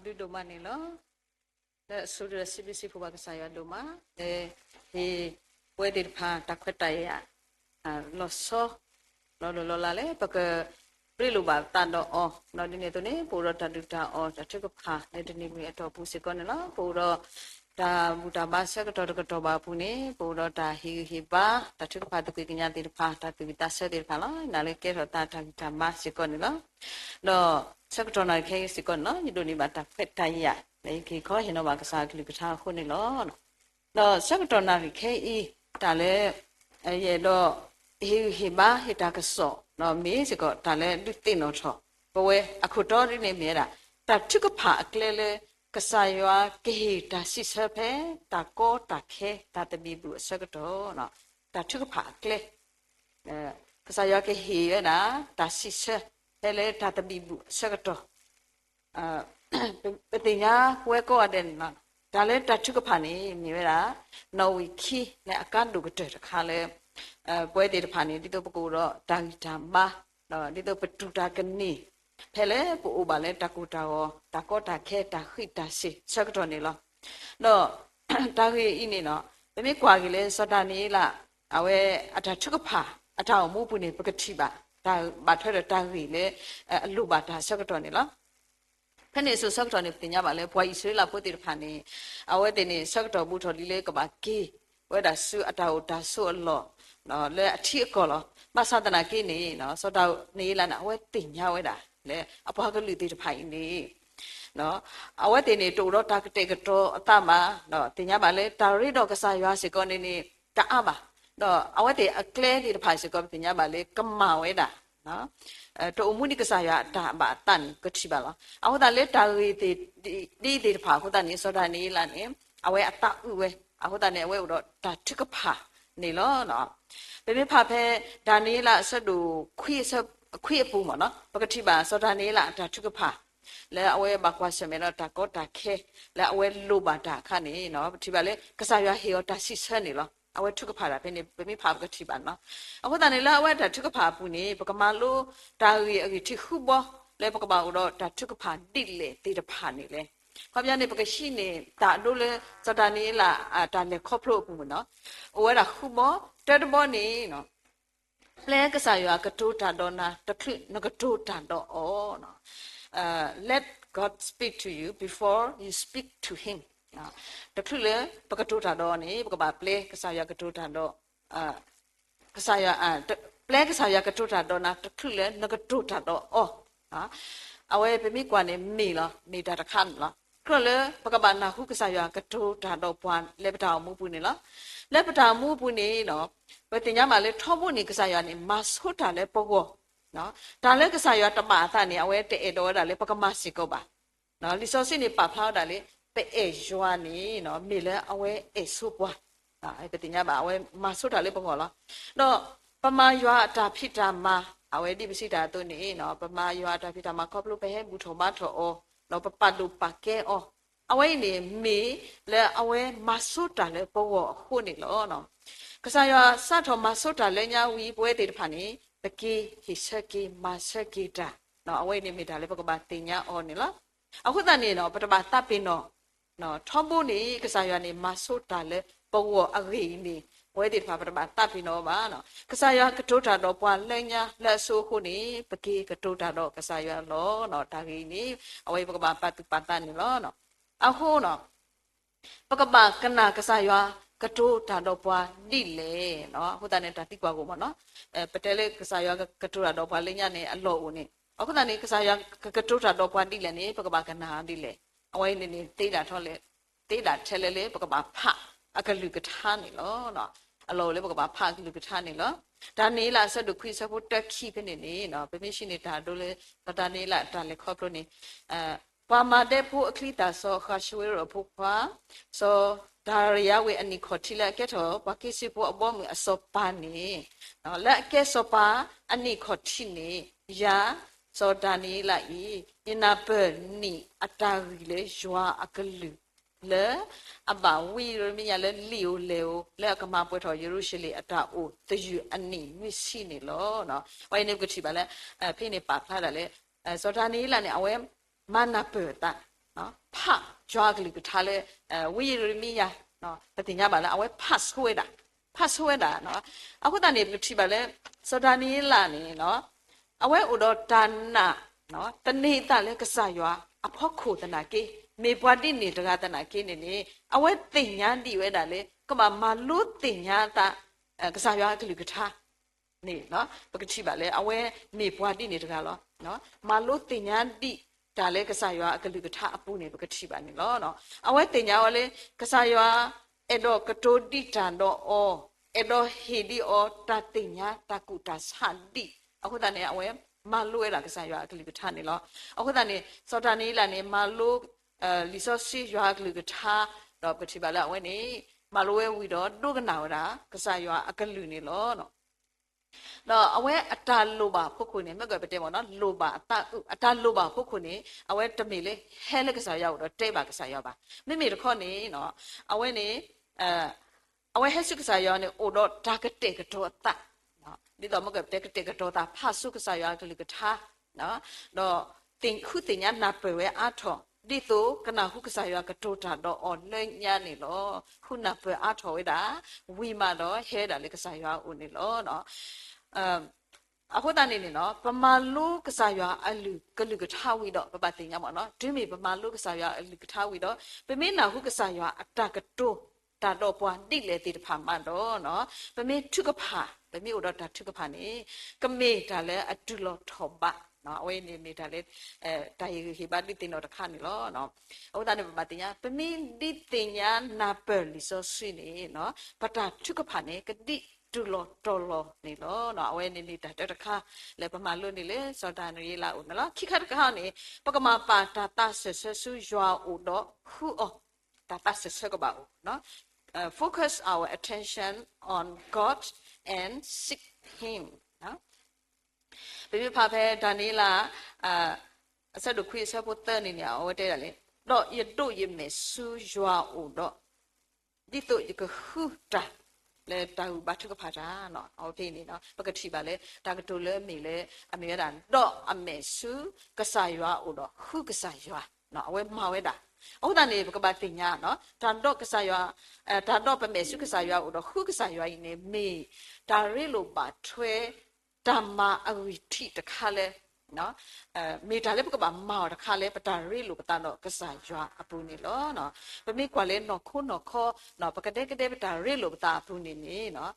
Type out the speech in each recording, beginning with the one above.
ဒုးဒိၣ်မးန့ၣ်လီၤ. လၢအဆိဒၣ်စံးဘျုးစံးဖှိၣ်ဘၣ်ကစၢ်ယွၤဒိၣ်မး လၢဟ့ၣ်ပဝဲသ့ၣ်တဖၣ်တၢ်ခွဲးတၢ်ယာ် လီၤဆီ လီၤလိၢ်လီၤလးလၢ ပကရ့လိာ်ဘၣ်ပသးဒီးအီၤ, ဒီးဒ်န့ၣ်အသိးန့ၣ် ပအိၣ်ဒီးတၢ်ဒုၣ်တၢ်အီၣ် တၢ်ထုကဖၣ် လၢတနံၤမံၤအတီၢ်ပူၤစ့ၢ်ကီးန့ၣ်လီၤ. ပအိၣ်ဒီး တၢ်ဘူၣ်တၢ်ဘါဆၢကတီၢ်တကတီၢ်ဘၣ်အပူၤန့ၣ် ပအိၣ်ဒီးတၢ်ဟ့ၣ်ဂံၢ်ဟ့ၣ်ဘါ တၢ်ထုကဖၣ်သကွံာ်ကညးသ့ၣ်တဖၣ် တၢ်သူၣ်ဝံၣ်သးဆၢသ့ၣ်တဖၣ်လီၤ. နၤလၢကဲထီၣ်သးတၢ်ဂံၢ်တၢ်ဘါစ့ၢ်ကီးန့ၣ်လီၤ. ဒီးဆၢကတီၢ်နၣ်ရံၣ်ခဲအံၤစ့ၢ်ကီးန့ၣ်လီၤ ယဒိးန့ၢ်ဘၣ်တၢ်ခွဲးတၢ်ယာ် လၢယကဟ့ၣ်ခီဟ့ၣ်နီၤဘၣ်ကစၢ်အကလုၢ်ကထါအဃိန့ၣ်လီၤ. ဒီးဆၢကတီၢ်နၣ်ရံၣ်ခဲအံၤ တၢ်လၢ ယအဲၣ်ဒိး ဟ့ၣ်ဂံၢ်ဟ့ၣ်ဘါဟ့ၣ်တၢ်ကစီၣ် မ့ၢ်စ့ၢ်ကီး တၢ်လၢဒုးသ့ၣ်နီၣ်ထီၣ် ပဝဲအခိၣ်တီဒ်န့ၣ်မ့ၢ်ဝဲဒၣ် တၢ်ထုကဖၣ်အကျဲလၢ ကစၢ်ယွၤကဟ့ၣ်တၢ်စံးဆၢဖဲ တၢ်ကီတၢ်ခဲ တၢ်သဘံၣ်ဘုၣ်အဆၢကတီၢ် တၢ်ထုကဖၣ်အကျဲ ကစၢ်ယွၤကဟ့ၣ်ဝဲဒၣ် တၢ်စံးဆၢ ဖဲလၢတၢ်သဘံၣ်ဘုၣ်အဆၢကတီၢ် ပသ့ၣ်ညါပဝဲကိးဂၤဒဲးန့ၣ်လီၤ. တၢ်လၢတၢ်ထုကဖၣ်န့ၣ် မ့ၢ်ဝဲဒၣ် နီၣ်ဝံာ်ခံလၢအကါဒိၣ်ကတၢၢ်တခါလၢ ပဝဲသ့ၣ်တဖၣ်န့ၣ် ဒ်သိးပကအိၣ်ဒီးတၢ်ဂံၢ်တၢ်ဘါ ဒ်သိးပတူၢ်တၢ်ကန့ၢ် ဖဲလၢပအိၣ်ဘၣ်လၢတၢ်ကိၢ်တၢ်ဂီၤ တၢ်ကီတၢ်ခဲ တၢ်ဃံးတၢ်စ့ၤဆၢကတီၢ်န့ၣ်လီၤ. ဒီးတၢ်ဂ့ၢ်အံၤန့ၣ်လီၤ ပမ့ၢ်ကွၢ်က့ၤလၢစီၤဒၤနံးယ့လး အဝဲအတၢ်ထုကဖၣ် အတၢ်အိၣ်မူပူၤန့ၣ် ပကထံၣ်ဘၣ် တၢ်ဘၣ်ထွဲဒီးတၢ်ဂ့ၢ်လၢ အလိၣ်ဘၣ်တၢ်ဆၢကတီၢ်န့ၣ်လီၤ. ဖဲန့ၣ်အစိၤဆၢကတီၢ်န့ၣ် ပသ့ၣ်ညါဘၣ်လၢ ပှၤအံၣ်စရ့လးဖိသ့ၣ်တဖၣ်န့ၣ် အဝဲသ့ၣ်န့ၣ် ဆၢကတီၢ်ဘူးထီၣ်လံလၢကဘၣ်က့ၤဝဲဒၣ်ဆူအတၢ်အိၣ်တၢ်ဆိးအလီၢ် လၢအထံအကီၢ်လီၤ. ဘၣ်ဆၣ်သနာ်က့န့ၣ် စီၤဒၤနံးယ့လးန့ၣ် အဝဲသ့ၣ်ညါဝဲဒၣ်လၢ အပှၤကလုာ်သ့ၣ်တဖၣ်အံၤန့ၣ် အဝဲသ့ၣ်န့ၣ် တအိၣ်ဒီးတၢ်ကတဲာ်ကတီၤအသးဘၣ်, သ့ၣ်ညါဘၣ်လၢတၢ်ရ့ဒီးကစၢ်ယွၤစ့ၢ်ကီးန့ၣ်န့ၣ် တအါဘၣ်, ဒီးအဝဲသ့ၣ်အကျဲသ့ၣ်တဖၣ်စ့ၢ်ကီး ပသ့ၣ်ညါဘၣ်လၢကမၤဝဲဒၣ် တအိၣ်မူဒ်ကစၢ်ယွၤအတၢ်ဘၣ်အသးန့ၣ် ပကထံၣ်ဘၣ်လီၤ. အဃိသတးလၢတၢ်ဂ့ၢ်သ့ၣ် ဒ်အံၤသ့ၣ်တဖၣ်အဃိသတးန့ၣ် စီၤဒၤနံးယ့လးန့ၣ် အဝဲအသးအုးဝဲ, အဃိသတးန့ၣ် အဝဲအိၣ်ဒီးတၢ်ထုကဖၣ်န့ၣ်လီၤ. ပမ့ၢ်ဖးဖဲ ဒၤနံးယ့လးအဆၢဒိၣ်ခွံအပူၤမ့ၢ်နီၤ ပကထံၣ်ဘၣ်စီၤဒၤနံးယ့လးအတၢ်ထုကဖၣ် လၢအဝဲဘၣ်ကွၢ်ဆၢၣ်မဲာ်ဒီးတၢ်ကီတၢ်ခဲ လၢအဝဲလိၣ်ဘၣ်တၢ်အခါန့ၣ် ပထံၣ်ဘၣ်လၢ ကစၢ်ယွၤဟ့ၣ်အီၤတၢ်စံးဆၢန့ၣ်လီၤ. အဝဲထုကဖၣ်တၢ်ဖဲန့ၣ် ပမ့ၢ်ဖးပကထံၣ်ဘၣ်နီၤ. အဃိသတးန့ၣ် လၢအဝဲတၢ်ထုကဖၣ်အပူၤန့ၣ် ပကမၤလိတၢ်ဂ့ၢ်အဂံၢ်ထံးဃုဘီ လၢပကဘၣ်အိၣ်ဒီးတၢ်ထုကဖၣ်ဒ်လဲၣ်သ့ၣ်တဖၣ်န့ၣ်လဲၣ်. ခီပညီန့ၣ် ပကဟံးန့ၢ်တၢ်အဒိလၢ စီၤဒၤနံးယ့လး တၢ်လဲၤခီဖျိအပူၤမ့ၢ်နီၤ အိၣ်ဝဲဒၣ်ဃုဘီ, တၢတဘီန့ၣ် ပျဲကစၢ်ယွၤကတိၤတၢ်ဒီးနၤ တချုးနကတိၤတၢ်ဒီးအီၤ Let God speak to you before you speak to him. တချုးလၢပကတိၤတၢ်ဒီးအီၤန့ၣ် ပကဘၣ်ပျဲကစၢ်ယွၤကတိၤတၢ်ဒီး ကစၢ်ယွၤ ပျဲကစၢ်ယွၤကတိၤတၢ်ဒီးနၤ တချုးလၢနကတိၤတၢ်ဒီးအီၤ. အဝဲပမ့ၢ်ကွၢ်န့ၣ် မ့ၢ်လီၤ မ့ၢ်တၢ်တခါန့ၣ်လီၤ. ကြၢးလၢပကဘၣ်နၢ်ဟူကစၢ်ယွၤကတိၤတၢ်ဒီးပှၤလၢပတၢ်အိၣ်မူပူၤန့ၣ်လီၤ. လၢပတၢ်အိၣ်မူပူၤန့ၣ် ပသ့ၣ်ညါဘၣ်လၢထီဘိန့ၣ် ကစၢ်ယွၤန့ၣ် မၤဆိတၢ်လၢပဂီၢ်, တၢ်လၢကစၢ်ယွၤတဘၣ်အသးန့ၣ် အဝဲတအဲၣ်ဒိးဝဲဒၣ်လၢပကမၤစ့ၢ်ကီးဘၣ်. လံာ်စီဆှံန့ၣ်ပာ်ဖျါဝဲဒၣ်လၢ ပအဲၣ်ယွၤန့ၣ် မ့ၢ်လၢအဝဲအဲၣ်ဆိပှၤ, ပသ့ၣ်ညါဘၣ် အဝဲမၤဆိတၢ်လၢပဂီၢ်လီၤ. ဒီးပမၤယွၤအတၢ်ဖံးတၢ်မၤ အဝဲဒ်ပစံးတၢ်အသိးန့ၣ် ပမၤယွၤအတၢ်ဖံးတၢ်မၤခီဖျိပဟဲဘူၣ်ထီၣ်ဘါထီၣ်အီၤ, ဒီးပပာ်ဒိၣ်ပာ်ကဲအီၤ, အဝဲအံၤန့ၣ် မ့ၢ်လၢအဝဲမၤဆိတၢ်လၢပဂီၢ်အဃိန့ၣ်လီၤ. ကစၢ်ယွၤစးထီၣ်မၤဆိတၢ်လၢညါဝံၤ ပဝဲသ့ၣ်တဖၣ်န့ၣ် ပက့ၤဟ့ၣ်ဆၢက့ၤမၤဆၢက့ၤတၢ်, အဝဲအံၤန့ၣ်မ့ၢ်တၢ်လၢပကဘၣ်သ့ၣ်ညါအီၤန့ၣ်လီၤ. အဃိသတးန့ၣ် ပတဘၣ်သးပ့ၤနီၣ် ထီဘိန့ၣ် ကစၢ်ယွၤန့ၣ် မၤဆိတၢ်လၢပဂီၢ်အဂ့ၢ်အံၤန့ၣ် ပဝဲသ့ၣ်တဖၣ်ပတဘၣ်သးပ့ၤနီၣ်ဘၣ်. ကစၢ်ယွၤကတိၤတၢ်ဒီးပှၤလၢညါလၢအဆိအဃိန့ၣ် ပက့ၤကတိၤတၢ်ဒီးကစၢ်ယွၤလီၤ. တၢ်ဂ့ၢ်အံၤန့ၣ် အဝဲပကဘၣ်ပာ်သူၣ်ပာ်သးန့ၣ်လီၤ. အဃိ ပကဘၣ်ကနၣ်ကစၢ်ယွၤကတိၤတၢ်ဒီးပှၤဒ်လဲၣ်. အဃိသတးန့ၣ် တၢ်သံကွၢ်အိၣ်မ့ၢ်နီၤ, ပတဲလၢကစၢ်ယွၤကတိၤတၢ်ဒီးပှၤလၢညါန့ၣ် အလီၢ်အိၣ်န့ၣ်, အဃိသတးန့ၣ် ကစၢ်ယွၤကကတိၤတၢ်ဒီးပှၤဒ်လဲၣ်န့ၣ် ပကဘၣ်ကနၣ်ဒ်လဲၣ်. အဝဲအံၤန့ၣ် သ့ဒၣ်ထဲလဲၣ်, သ့ဒၣ်ထဲလဲၣ်လၢပကဘၣ်ဖးအကလုၢ်ကထါန့ၣ်လီၤ. အလီၢ်အိၣ်လၢပကဘၣ်ဖးအကလုၢ်ကထါန့ၣ်လီၤ. ဒၤနံးယ့လးအဆၢဒိၣ်ခွံအဆၢဖိတၢခံဖဲန့ၣ်န့ၣ် ပမ့ၢ်ဆံးန့ၢ်တၢ်ဒိလၢ စီၤဒၤနံးယ့လးတၢ်လဲၤခီဖျိန့ၣ် ပှၤမၤဒဲဖိအချံသၣ် စီၤအဃၤၡူဝ့ရိၣ်အဖိခွါ စီၤဒၤရံယါဝ့ၢ်အနံၣ်ခီၣ်ထံး လၢအကဲထီၣ်ပှၤက့ၤစ့ၢ်ဖိအဘီအမုၢ်အစီၤပၤန့ၣ်, လၢအကဲစီၤပၤအနံၣ်ခီၣ်ထံးန့ၣ် ယၤ စီၤဒၤနံးယ့လးအံၤ ယနၢ်ပၢၢ်နံၣ်အတၢ်ဂံၢ်လၢယွၤအကလုၢ် လၢအဘၣ်ဝံယရမံယၤ လၢလံာ်ဧိၤလဲၢ်ဧိၤ လၢအကမၤပှဲၤထီၣ်ယရူၤၡလ့ၣ်အတၢ်အိၣ်သယုၢ်အနံၣ်နွံဆံန့ၣ်လီၤ. အဝဲအံၤန့ၣ် ပကထံၣ်ဘၣ်လၢ ဖဲန့ၣ်ပာ်ဖျါဒၣ်လၢ စီၤဒၤနံးယ့လးန့ၣ် အဝဲမၤနၢ်ပၢၢ်အသး ဖးယွၤအကလုၢ်ကထါလၢ ဝံယံးရမံယၤ ပသ့ၣ်ညါဘၣ်လၢအဝဲဖးဆိဝဲဒၣ်, ဖးဆိဝဲဒၣ်. အဃိသတးန့ၣ် ပကထံၣ်ဘၣ်လၢ စီၤဒၤနံးယ့လးန့ၣ် အဝဲအိၣ်ဒီးတၢ်နာ် သန့ၤအသးလၢကစၢ်ယွၤအဖီခိၣ်သနာ်က့, မ့ၢ်ပှၤဒ်န့ၣ်တဂၤသနာ်က့န့ၣ်န့ၣ် အဝဲသ့ၣ်ညါဒံးဝဲဒၣ်လၢ ကဘၣ်မၤလိသ့ၣ်ညါအသး ကစၢ်ယွၤအကလုၢ်ကထါန့ၣ် ပကထံၣ်ဘၣ်လၢအဝဲမ့ၢ်ပှၤဒ်န့ၣ်တဂၤလီၤ. မၤလိသ့ၣ်ညါဒံးတၢ်လၢကစၢ်ယွၤအကလုၢ်ကထါအပူၤန့ၣ် ပကထံၣ်ဘၣ်န့ၣ်လီၤ. အဝဲသ့ၣ်ညါဝဲလၢ ကစၢ်ယွၤ အဲၣ်ဒိးကတိၤဒံးတၢ်ဒီးအီၤ, အဲၣ်ဒိးဟ့ၣ်ဒံးအီၤတၢ်သ့ၣ်ညါတၢ်ကူၣ်တၢ်ဆးဒံး, အဃိသတးန့ၣ် အဝဲမၤလိဝဲဒၣ်ကစၢ်ယွၤအကလုၢ်ကထါန့ၣ်လီၤ. အဃိသတးန့ၣ် စီၤဒၤနံးယ့လးန့ၣ် မၤလိ လံာ်စီဆှံယွၤအကလုၢ်ကထါ, ဒီးပကထံၣ်ဘၣ်လၢအဝဲန့ၣ် မၤလိဝဲဝံၤဒီးဒိကနၣ်ဝဲဒၣ် ကစၢ်ယွၤအကလုၢ်န့ၣ်လီၤ. ဒီးအဝဲအတၢ်လိၣ်ဘၣ်အဖီခိၣ်န့ၣ် မ့ၢ်ကပတဲမ့ၢ်နီၤ လိၣ်ဘၣ်အသးအုး အတၢ်လိၣ်ဘၣ်အဖီခိၣ်န့ၣ် အဝဲတမ့ၢ်လၢဟဲလၢကစၢ်ယွၤအိၣ်ဒီးတဲဘၣ်ကစၢ်ယွၤဘၣ်. မ့မ့ၢ်တခီန့ၣ် အဝဲန့ၣ် အဝဲဟဲဆူကစၢ်ယွၤန့ၣ် အိၣ်ဒီးတၢ်ကတဲာ်ကတီၤအသး, ဒ်သိးမ့ၢ်ကပတဲကတဲာ်ကတီၤသး ဖးဆူကစၢ်ယွၤအကလုၢ်ကထါ, ဒီးဃုသ့ၣ်ညါနၢ်ပၢၢ်ဝဲအါထီၣ် ဒ်သိးကနၢ်ဟူကစၢ်ယွၤကတိၤတၢ်ဒီးအီၤလၢညါန့ၣ်လီၤ. ဃုနၢ်ပၢၢ်အါထီၣ်ဝဲဒၣ် ဝံၤမးဒီးဟဲဒၣ်လၢကစၢ်ယွၤအအိၣ်န့ၣ်လီၤ. အဃိသတးန့ၣ်န့ၣ်နီၤ ပမၤလိကစၢ်ယွၤအကလုၢ်ကထါဝံၤဒီး ပဘၣ်သ့ၣ်ညါမ့ၢ်နီၤ တုၤမ့ၢ်ပမၤလိကစၢ်ယွၤအကလုၢ်ကထါဝံၤဒီး ပမ့ၢ်နၢ်ဟူကစၢ်ယွၤအတၢ်ကတိၤတၢ်ဒီးပှၤဒ်လဲၣ်သ့ၣ်တဖၣ်မးဒီး ပမ့ၢ်ထုကဖၣ် ပမ့ၢ်အိၣ်ဒီးတၢ်ထုကဖၣ်န့ၣ် ကမ့ၢ်တၢ်လၢအတုၤလီၤထီၣ်ဘး, အဝဲန့ၣ်မ့ၢ်တၢ်လၢ တၢ်ဟ့ၣ်ဂံၢ်ဟ့ၣ်ဘါဒုးသ့ၣ်နီၣ်တခါန့ၣ်လီၤ. အဃိသတးန့ၣ် ပဘၣ်သ့ၣ်ညါ ပမ့ၢ်ဒုးသ့ၣ်ညါနၢ်ပၢၢ်လံာ်စီဆှံန့ၣ် ပတၢ်ထုကဖၣ်န့ၣ် ကဒုးတုၤလီၤတီၤလီၤန့ၣ်လီၤ. အဝဲန့ၣ်မ့ၢ်တၢ်တၢတခါ လၢပမၤလိန့ၣ်လၢစီၤဒၤနံးယ့လးအအိၣ်န့ၣ်လီၤ. ခံခါတခါန့ၣ် ပကမၤပာ်တၢ်သးစၢၢ်ဆၢဆူယွၤအအိၣ်ဒီးဃုအီၤ, တၢ်သးစၢၢ်ဆၢကဘၣ်အိၣ် focus our attention on God and seek Him. ပမ့ၢ်ဖးဖဲဒၤနံးယ့လး အဆၢဒိၣ်ခွံအဆၢဖိသၢန့ၣ်န့ၣ် အဝဲတဲဒၣ်လၢ ဒီးယဒိးယမဲာ်ဆူယွၤအအိၣ်ဒီး ဒ်သိးယကဃုတၢ် လၢတၢ်ဂံၢ်ဘါထုကဖၣ်တၢ်, အဝဲဖဲအံၤန့ၣ် ပကထံၣ်ဘၣ်လၢ တၢ်ကတိၤလၢအမ့ၢ်လၢ အမ့ၢ်ဝဲဒၣ် ဒီးအမဲာ်ဆူကစၢ်ယွၤအအိၣ်ဒီးဃုကစၢ်ယွၤ, အဝဲမၤဝဲဒၣ်. အဃိသတးန့ၣ် ပကဘၣ်သ့ၣ်ညါ တၢ်ဒီးကစၢ်ယွၤ တၢ်ဒီးပမဲာ်ဆူကစၢ်ယွၤအအိၣ်ဒီးဃုကစၢ်ယွၤအံၤန့ၣ် မ့ၢ်တၢ်ရ့လိာ်ဘၣ်ထွဲ တၢ်မၤအဂံၢ်ထံးတခါလၢ မ့ၢ်တၢ်လၢပကဘၣ်မၤအီၤတခါလၢ ပတၢ်ရ့လိာ်ပသးဒီးကစၢ်ယွၤအပူၤန့ၣ်လီၤ. ပမ့ၢ်ကွၢ်လၢနီၢ်ခိနီၢ်ခီ ပကဒဲကဒဲပတၢ်ရ့လိာ်ပသးအပူၤန့ၣ်န့ၣ်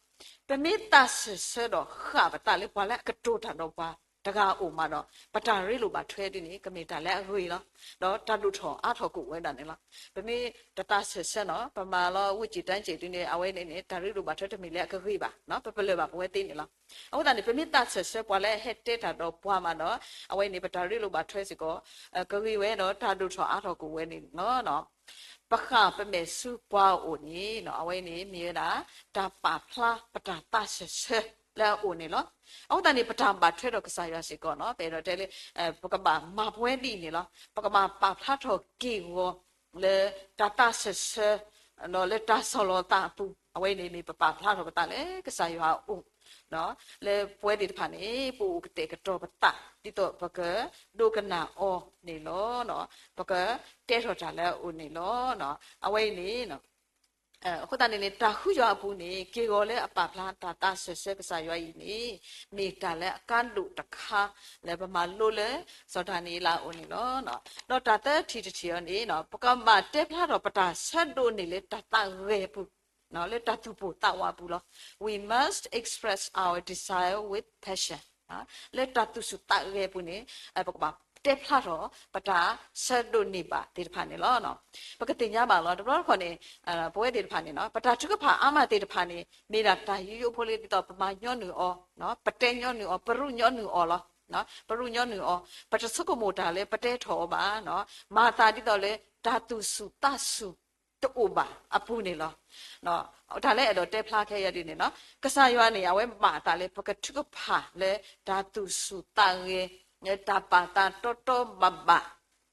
ပမ့ၢ်သးစၢၢ်ဆၢဒီးဃၣ်ပသးလၢပှၤလၢအကတိၤတၢ်ဒီးပှၤတဂၤအအိၣ်မးဒီး ပတၢ်ရ့လိာ်ဘၣ်ထွဲဒ်န့ၣ် ကမ့ၢ်တၢ်လၢအဂ့ၤလီၤ. ဒီးတၢ်ဒိၣ်ထီၣ်အါထီၣ်ကအိၣ်ဝဲဒၣ်န့ၣ်လီၤ. ပမ့ၢ်တသးစၢၢ်ဆၢနီၤ ပမၤလီၤဝံၣ်စံၣ်တၢ်စံၣ်ဒ်န့ၣ် အဝဲန့ၣ်န့ၣ် တၢ်ရ့လိာ်ဘၣ်ထွဲတမ့ၢ်လၢအကဂ့ၤဘၣ်, ပပလၢၢ်ဘၣ်ပဝဲသ့န့ၣ်လီၤ. အဃိသတးန့ၣ် ပမ့ၢ်သးစၢၢ်ဆၢပှၤလၢအဟဲတဲတၢ်ဒီးပှၤမးဒီး အဝဲန့ၣ် ပတၢ်ရ့လိာ်ဘၣ်ထွဲစ့ၢ်ကီး ကဂ့ၤဝဲဒီးတၢ်ဒိၣ်ထီၣ်အါထီၣ်ကအိၣ်ဝဲန့ၣ်လီၤ. ပဃၣ်ပမဲာ်ဆူပှၤအအိၣ်န့ၣ် အဝဲန့ၣ်မ့ၢ်ဝဲဒၣ် တၢ်ပာ်ဖျါပတၢ်သးစၢၢ်ဆၢလၢအအိၣ်န့ၣ်လီၤ. အဃိသတးန့ၣ် ပတၢ်ဘၣ်ထွဲဒီးကစၢ်ယွၤစ့ၢ်ကီးနီၤ ပအဲၣ်ဒိးတဲလၢ ပကဘၣ်မၤပဝဲဒ်အံၤန့ၣ်လီၤ. ပကဘၣ်ပာ်ဖျါထီၣ်က့ၢ်ဂီၤ လၢတၢ်သးစၢၢ်ဆၢ လၢတၢ်ဆီၣ်လီၤသးအပူၤ အဝဲန့ၣ်မ့ၢ်ပပာ်ဖျါထီၣ်ပသးလၢကစၢ်ယွၤအအိၣ် လၢပဝဲသ့ၣ်တဖၣ်န့ၣ် ပအိၣ်ကတဲာ်ကတီၤပသး ဒ်သိးပကဒိကနၣ်အီၤန့ၣ်လီၤ. ပကတဲထီၣ်တၢ်လၢအအိၣ်န့ၣ်လီၤ. အဝဲအံၤန့ၣ် အဃိသတးန့ၣ်န့ၣ် တၢ်ဃုယွၤအပူၤန့ၣ် က့ၢ်ဂီၤလၢအပာ်ဖျါတၢ်သးစၢၢ်ဆၢကစၢ်ယွၤအံၤန့ၣ် မ့ၢ်တၢ်လၢအကါဒိၣ်တခါ လၢပမၤလိလၢ စီၤဒၤနံးယ့လးအအိၣ်န့ၣ်လီၤ. ဒီးတၢ်သၢထံၣ်တထံၣ်အံၤန့ၣ် ပကဘၣ်တဲဖျါထီၣ်ပတၢ်ဆၢဒိးန့ၢ်လၢတၢ်သးဂဲၤအပူၤ လၢတၢ်သူၣ်ပိၢ်သးဝးအပူၤလီၤ. We must express our desire with passion. လၢတၢ်သူၣ်ဆူၣ်သးဂဲၤအပူၤန့ၣ် ပကဘၣ်တဲဖျါထီၣ် ပတၢ်ဆၢဒိးန့ၢ်ဘၣ်သ့ၣ်တဖၣ်န့ၣ်လီၤ. ပကသ့ၣ်ညါဘၣ်လီၤ တဘျီတခီၣ်န့ၣ် ပဝဲသ့ၣ်တဖၣ်န့ၣ် ပတၢ်ထုကဖၣ်အါမးသ့ၣ်တဖၣ်န့ၣ် မ့ၢ်ဒၣ်တၢ်ယူးယီးဖိလၢဒ်သိးပမၤညီနုၢ်အီၤ ပတဲညီနုၢ်အီၤ ပရူးညီနုၢ်အီၤလီၤ. ပရူးညီနုၢ်အီၤ ပတဆိကမိၣ်တၢ်လၢပတဲထီၣ်အီၤဘၣ် မၤသးဒ်သိးလၢတၢ်သူၣ်ဆူၣ်သးဆူၣ်တအိၣ်ဘၣ်အပူၤန့ၣ်လီၤ. တၢ်လၢအဲၣ်ဒိးတဲဖျါခဲအံၤဒ်န့ၣ်နီၤ ကစၢ်ယွၤန့ၣ် အဝဲဘၣ်အသးလၢပကထုကဖၣ်လၢတၢ်သူၣ်ဆူၣ်သးဂဲၤ လၢတၢ်ပာ်သးတီတီဘၣ်ဘၣ်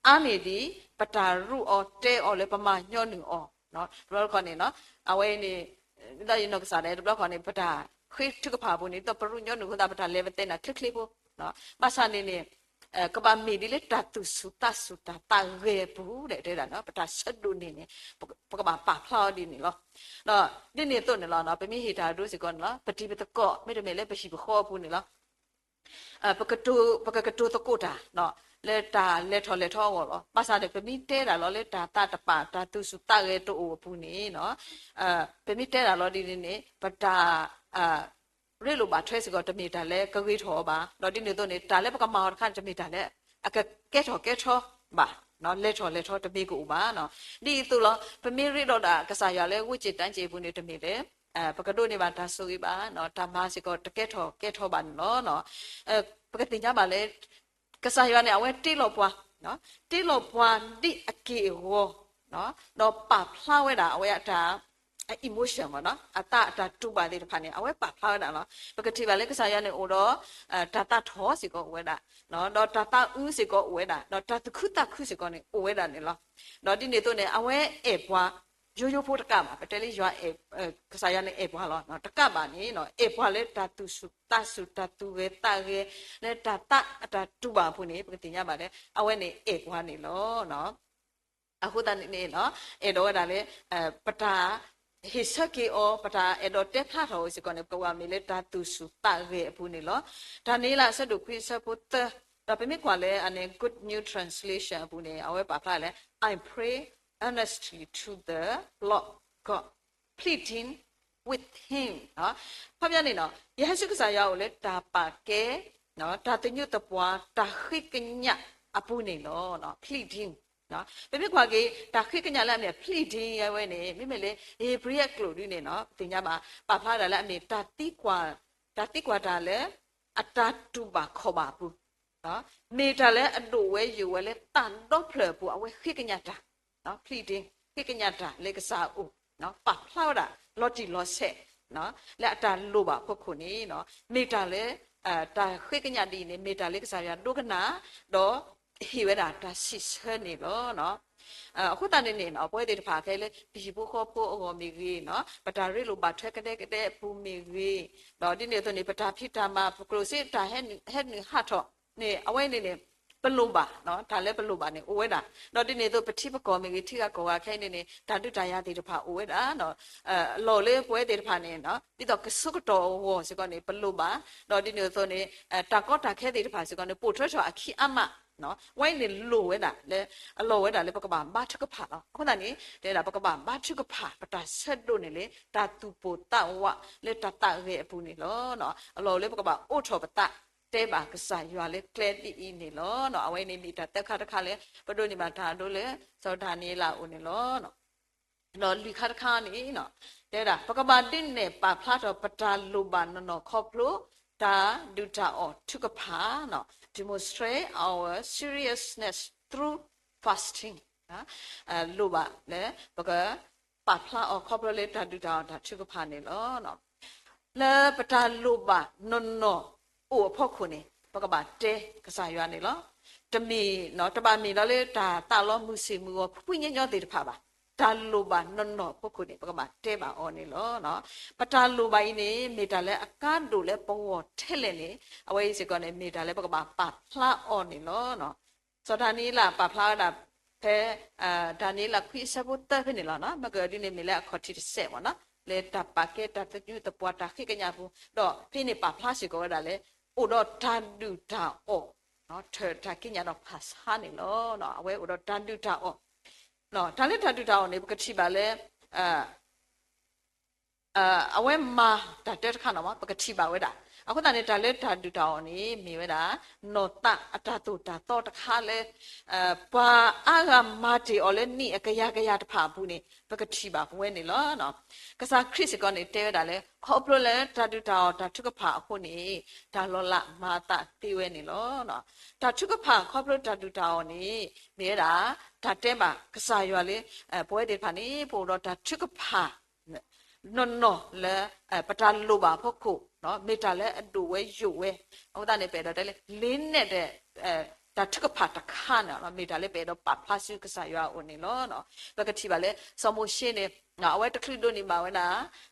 အါန့ၢ်ဒံး ပတၢ်ရူးအီၤတဲအီၤလၢပမၤညီနုၢ်အီၤ တဘျီတခီၣ်န့ၣ် အဝဲန့ၣ် ဒ်သိးယနီၢ်ကစၢ်ဒၣ် တဘျီတခီၣ်န့ၣ် ပတၢ်ဃ့ထုကဖၣ်အပူၤန့ၣ် ဒ်သိးပရူးညီနုၢ်အဃိသတး ပတၢ်လဲၤပသဲနၤချ့ချ့ဖိ ဘၣ်ဆၣ်န့ၣ်န့ၣ် ကဘၣ်မ့ၢ်ဒ်လၢတၢ်သူၣ်ဆူၣ်သးဆူၣ်တၢ်သးဂဲၤအပူၤ တဲဝဲဒၣ် ပတၢ်ဆၢဒိးန့ၢ်န့ၣ် ပကဘၣ်ပာ်ဖျါအီၤဒ်န့ၣ်လီၤ. ဒီးဒ်န့ၣ်အသိးန့ၣ်လီၤ ပမ့ၢ်ဟ့ၣ်တၢ်ဒိစ့ၢ်ကီးန့ၣ်လီၤ ပတံၤပသကိး မ့တမ့ၢ်လၢပဟံၣ်ပဃီအပူၤန့ၣ်လီၤ ပကတိၤသကိးတၢ် လၢတၢ်လဲၤထီၣ်လဲၤထီအဂီၢ်လီၤ. ဘၣ်ဆၣ်န့ၣ် ပမ့ၢ်တဲတၢ်လီၤလၢတၢ်သးတပာ် တၢ်သူၣ်ဆူၣ်သးဂဲၤတအိၣ်အပူၤန့ၣ် ပမ့ၢ်တဲတၢ်လီၤဒ်န့ၣ်န့ၣ် ပတၢ် ရ့လိာ်ဘၣ်ထွဲစ့ၢ်ကီး တမ့ၢ်တၢ်လၢကဂ့ၤထီၣ်အီၤဘၣ်. ဒီးဒ်န့ၣ်အသိးန့ၣ် တၢ်လၢပကမၤအီၤတခါန့ၣ် တမ့ၢ်တၢ်လၢအကကဲထီၣ်ကဲထီဘၣ်, လဲၤထီၣ်လဲၤထီတမ့ၢ်ကအိၣ်ဘၣ်. ဒ်အံၤအသိးလီၤ ပမ့ၢ်ရ့ဒီးဒၣ်ကစၢ်ယွၤလၢဝ့ၢ်စ့ၣ်တၢ်စ့ၣ်အပူၤန့ၣ် တမ့ၢ်လၢ ပကဒိးန့ၢ်ဘၣ်တၢ်ဆိၣ်ဂ့ၤဘၣ်, တၢ်မၤစ့ၢ်ကီးတကဲထီၣ်ကဲထီဘၣ်န့ၣ်လီၤ. ပကသ့ၣ်ညါဘၣ်လၢ ကစၢ်ယွၤန့ၣ် အဝဲတ့လီၤပှၤ, တ့လီၤပှၤဒ်အက့ၢ်အဂီၤ, ဒီးပာ်ဖျါဝဲဒၣ်အဝဲအတၢ် အ emotion မ့ၢ်နီၤ အသးအတၢ်တူၢ်ဘၣ်သ့ၣ်တဖၣ်န့ၣ် အဝဲပာ်ဖျါဝဲဒၣ်လီၤ. ပကထံၣ်ဘၣ်လၢကစၢ်ယွၤန့ၣ်အိၣ်ဒီး တၢ်သးထီၣ်စ့ၢ်ကီးအိၣ်ဝဲဒၣ်, ဒီးတၢ်သးအုးစ့ၢ်ကီးအိၣ်ဝဲဒၣ်, ဒီးတၢ်သူၣ်ခုသးခုစ့ၢ်ကီးန့ၣ် အိၣ်ဝဲဒၣ်န့ၣ်လီၤ. ဒီးဒ်န့ၣ်အသိးန့ၣ် အဝဲအဲၣ်ပှၤ ယိယိဖိတကးဘၣ်. ပတဲလၢယွၤအဲၣ် ကစၢ်ယွၤန့ၣ်အဲၣ်ပှၤလီၤ. တကးဘၣ်န့ၣ် အဲၣ်ပှၤလၢတၢ်သူၣ်ဆူၣ်သးဆူၣ် တၢ်သူၣ်ဂဲၤသးဂဲၤ လၢတၢ်သးအတၢ်တူၢ်ဘၣ်အပူၤန့ၣ် ပကသ့ၣ်ညါဘၣ်လၢ အဝဲန့ၣ်အဲၣ်ပှၤန့ၣ်လီၤ. အဃိသတးန့ၣ် အဲၣ်ဒိးဝဲဒၣ်လၢ ပတၢ်ဟ့ၣ်ဆၢက့ၤအီၤ ပတၢ်အဲၣ်ဒိးတဲဖျါထီၣ်အီၤစ့ၢ်ကီးန့ၣ် ပကဘၣ်မ့ၢ်လၢတၢ်သူၣ်ဆူၣ်သးဂဲၤအပူၤန့ၣ်လီၤ. တၢ်န့ၣ်လၢအဆၢဒိၣ်ခွံအဆၢဖိသၢ, ဒီးပမ့ၢ်ကွၢ်လၢအန့ၣ် Good New Translation အပူၤန့ၣ် အဝဲပာ်ဖျါလၢ I pray earnestly to the Lord God, pleading with him. ခီပညီန့ၣ်နီၤ ယဟဲဆူကစၢ်ယွၤအိၣ်လၢတၢ်ပာ်ကဲ တၢ်သညူးသပှၢ် တၢ်ဃ့ကညးအပူၤန့ၣ်လီၤ. pleading ပမ့ၢ်ကွၢ်က့ၤ တၢ်ဃ့ကညးလၢအမ့ၢ် pleading အဝဲန့ၣ် မ့မ့ၢ်လၢ ဧ့ၤဘြံၤအကျိာ်ဒ်န့ၣ်နီၤ ပသ့ၣ်ညါဘၣ် ပာ်ဖျါဒၣ်လၢအမ့ၢ်တၢ်သံကွၢ်, တၢ်သံကွၢ်တၢ်လၢ အတၢ်တူၢ်ဘၣ်ခီၣ်ဘၣ်အပူၤ, မ့ၢ်တၢ်လၢအဒိၣ်ဝဲယိာ်ဝဲလၢသးဒီဖျၢၣ်အပူၤ အဝဲဃ့ကညးတၢ် pleading ဃ့ကညးတၢ်လၢကစၢ်အအိၣ်, ပာ်ဖျါဝဲဒၣ် လီၤတံၢ်လီၤဆဲး လၢအတၢ်လိၣ်ဘၣ်အဖီခိၣ်န့ၣ် မ့ၢ်တၢ်လၢ တၢ်ဃ့ကညးဒ်အံၤန့ၣ် မ့ၢ်တၢ်လၢကစၢ်ယွၤဒိကနၣ် ဒီးဟ့ၣ်ဝဲဒၣ်တၢ်စံးဆၢန့ၣ်လီၤ. အဃိသတးန့ၣ်န့ၣ် ပဝဲသ့ၣ်တဖၣ်ခဲလၢ ပဟံၣ်ဖိဃီဖိအဂီၢ်မ့ၢ်ဂ့ၤ, ပတၢ်ရ့လိာ်ဘၣ်ထွဲကဒဲကဒဲအပူၤမ့ၢ်ဂ့ၤ, ဒီးဒ်န့ၣ်အသိးန့ၣ် ပတၢ်ဖံးတၢ်မၤ ပကျိၣ်စ့တၢ်ဟဲနုာ်ဟးထီၣ်န့ၣ် အဝဲန့ၣ်န့ၣ် ပလိၣ်ဘၣ်, တၢ်လၢပလိၣ်ဘၣ်န့ၣ် အိၣ်ဝဲဒၣ်, ဒီးဒ်န့ၣ်အသိး ပထံပကီၢ်မ့ၢ်ဂ့ၤ ထံဂၤကီၢ်ဂၤခဲအံၤန့ၣ်န့ၣ် တၢ်ဒုးတၢ်ယၤသ့ၣ်တဖၣ်အိၣ်ဝဲဒၣ်, အလီၢ်လၢပဝဲသ့ၣ်တဖၣ်န့ၣ် ဒ်သိးကဆှီကတီၢ်အဂီၢ်စ့ၢ်ကီးန့ၣ် ပလိၣ်ဘၣ်, ဒီးဒ်န့ၣ်အသိးန့ၣ် တၢ်ကီတၢ်ခဲသ့ၣ်တဖၣ်စ့ၢ်ကီးန့ၣ် ပိာ်ထွဲထီၣ်အခံအါမး, ဝဲအံၤန့ၣ်လိၣ်ဝဲဒၣ်လၢ အလီၢ်ဝဲဒၣ်လၢပကဘၣ်ဘါထုကဖၣ်လီၤ. အဃိသတးန့ၣ် တဲဒၣ်ပကဘၣ်ဘါထုကဖၣ် ပတၢ်ဆၢဒိးန့ၢ်လၢ တၢ်သူၣ်ပိၢ်သးဝးလၢတၢ်သးဂဲၤအပူၤန့ၣ်လီၤ. အလီၢ်လၢပကဘၣ်အိးထီၣ်ပသး တဲဘၣ်ကစၢ်ယွၤလၢကျဲဒ်အံၤန့ၣ်လီၤ. အဝဲန့ၣ်မ့ၢ်တၢ်သၢခါတခါလၢ ပဒိးန့ၢ်ဘၣ်တၢ်အဒိလၢ စီၤဒၤနံးယ့လးအအိၣ်န့ၣ်လီၤ. ဒီးလွံၢ်ခါတခါန့ၣ် တဲဝဲဒၣ် ပကဘၣ်ဒုးနဲၣ်ပာ်ဖျါထီၣ်ပတၢ်လိၣ်ဘၣ်နီၢ်နီၢ်ခီဖျိ တၢ်ဒုၣ်တၢ်အီၣ်ထုကဖၣ်, demonstrate our seriousness through fasting. လိၣ်ဘၣ်လၢ ပကပာ်ဖျါအီၤခီဖျိလၢတၢ်ဒုၣ်တၢ်အီၣ်တၢ်ထုကဖၣ်န့ၣ်လီၤ. လၢပတၢ်လိၣ်ဘၣ်နီၢ်နီၢ်အိၣ်အဖီခိၣ်န့ၣ် ပကဘၣ်တဲကစၢ်ယွၤန့ၣ်လီၤ. တမ့ၢ် တဘၣ်မ့ၢ်ဒီးလၢတၢ်သးလီမုၢ်ဆ့ၣ်မုၢ်ဂီၤဖှံညီညီသ့ၣ်တဖၣ်ဘၣ်. တၢ်လိၣ်ဘၣ်နီၢ်နီၢ်အဖီခိၣ်န့ၣ် ပကဘၣ်တဲဘၣ်အီၤန့ၣ်လီၤ. ပတၢ်လိၣ်ဘၣ်အံၤန့ၣ် မ့ၢ်တၢ်လၢအကါဒိၣ်လၢပဂီၢ်ထဲလဲၣ်န့ၣ် အဝဲအံၤစ့ၢ်ကီးန့ၣ် မ့ၢ်တၢ်လၢပကဘၣ်ပာ်ဖျါအီၤန့ၣ်လီၤ. စီၤဒၤနံးယ့လးပာ်ဖျါဝဲဒၣ်ဖဲ ဒၤနံးယ့လးခွံအဆၢဖိသၢဖဲန့ၣ်လီၤ. မ့ၢ်ကဒ်န့ၣ်မ့ၢ်လၢအခီၣ်ထံးတစဲးမ့ၢ်နီၤ လၢတၢ်ပာ်ကဲတၢ်သညူးသပှၢ်တၢ်ဃ့ကညးအပူၤ ဒီးဖဲန့ၣ်ပာ်ဖျါစ့ၢ်ကီးဝဲဒၣ်လၢ အိၣ်ဒီးတၢ်ဒုၣ်တၢ်အီၣ် ထၢၣ်တၢ်ကံးညာ်ဒီးဖးဆါန့ၣ်လီၤ. အဝဲအိၣ်ဒီးတၢ်ဒုၣ်တၢ်အီၣ် တၢ်လၢတၢ်ဒုၣ်တၢ်အီၣ်န့ၣ် ပကထံၣ်ဘၣ်လၢ အဝဲမၤတၢ်တၢတခါန့ၣ် ပကထံၣ်ဘၣ်ဝဲဒၣ်. အဃိသတးန့ၣ် တၢ်လၢတၢ်ဒုၣ်တၢ်အီၣ်န့ၣ် မ့ၢ်ဝဲဒၣ် နီၢ်သးအတၢ်သိၣ်တၢ်သီတခါလၢ ပှၤအါဂၤမၤတ့ၢ်အီၤလၢနံၣ်အကယၤကယၤတဖၣ်အပူၤန့ၣ် ပကထံၣ်ဘၣ်ပဝဲန့ၣ်လီၤ. ကစၢ်ခရံာ်စ့ၢ်ကီးန့ၣ် တဲဝဲဒၣ်လၢ ခီဖျိလၢတၢ်ဒုၣ်တၢ်အီၣ်တၢ်ထုကဖၣ်အဃိန့ၣ် တၢ်လီၤလးမၤအသးသ့ဝဲန့ၣ်လီၤ. တၢ်ထုကဖၣ်ခီဖျိတၢ်ဒုၣ်တၢ်အီၣ်န့ၣ် မ့ၢ်ဝဲဒၣ် တၢ်တဲဘၣ်ကစၢ်ယွၤလၢ ပဝဲသ့ၣ်တဖၣ်န့ၣ် ပအိၣ်ဒီးတၢ်ထုကဖၣ် နီၢ်နီၢ်လၢ ပတၢ်လိၣ်ဘၣ်အဖီခိၣ် မ့ၢ်တၢ်လၢအဒိၣ်ဝဲယိာ်ဝဲ, အဃိသတးန့ၣ် ပအဲၣ်ဒိးတဲလၢ လ့နဲၣ်ဒီး တၢ်ထုကဖၣ်တခါန့ၣ်လီၤ. မ့ၢ်တၢ်လၢပအဲၣ်ဒိးပာ်ဖျါဆူကစၢ်ယွၤအအိၣ်န့ၣ်လီၤ. ပကထံၣ်ဘၣ်လၢ စီၤမိၤၡ့န့ၣ် အဝဲတချုးဒိးန့ၢ်ဘၣ်ဝဲဒၣ်